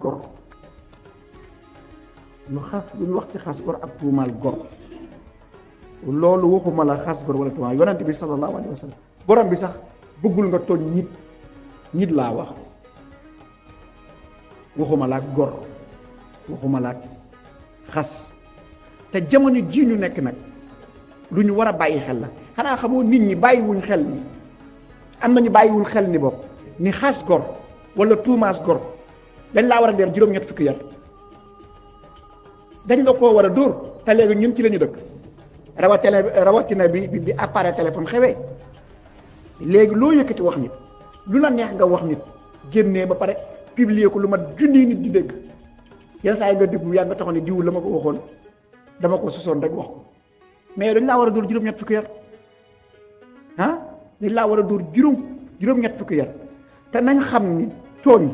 gor lu wax ci xas gor ak tuumaal gor loolu waxuma la xas gor wala tuumaal yonent bi sallallahu alayhi wa sallam borom bi sax bëggul nga tooñ nit laa wax waxuma la ak gor waxuma la ak xas te jamono jii ñu nekk nag lu ñu war a bàyyi xel la xanaa xamoo nit ñi bàyyiwuñ xel ni am nañu bàyyiwul xel ni bokk ni xas gor wala tuumaas gor dañ laa war a der juróom-ñett fukki yar dañ la koo war a dóor te léegi ñun ci la ñu dëkk rawatina bi appareil téléphone xewee léegi loo yëkkati wax nit lu la neex nga wax nit génnee ba pare publier ko lu ma junni nit di dégg yenn saa yi nga déglu yaa nga taxoon ne diw la ma ko waxoon dama ko sosoon rek wax ko mais dañ laa war a dóor juróom-ñett fukki yar dañ laa war a dóor juróom-ñett fukki yar te nañ xam ni tooñ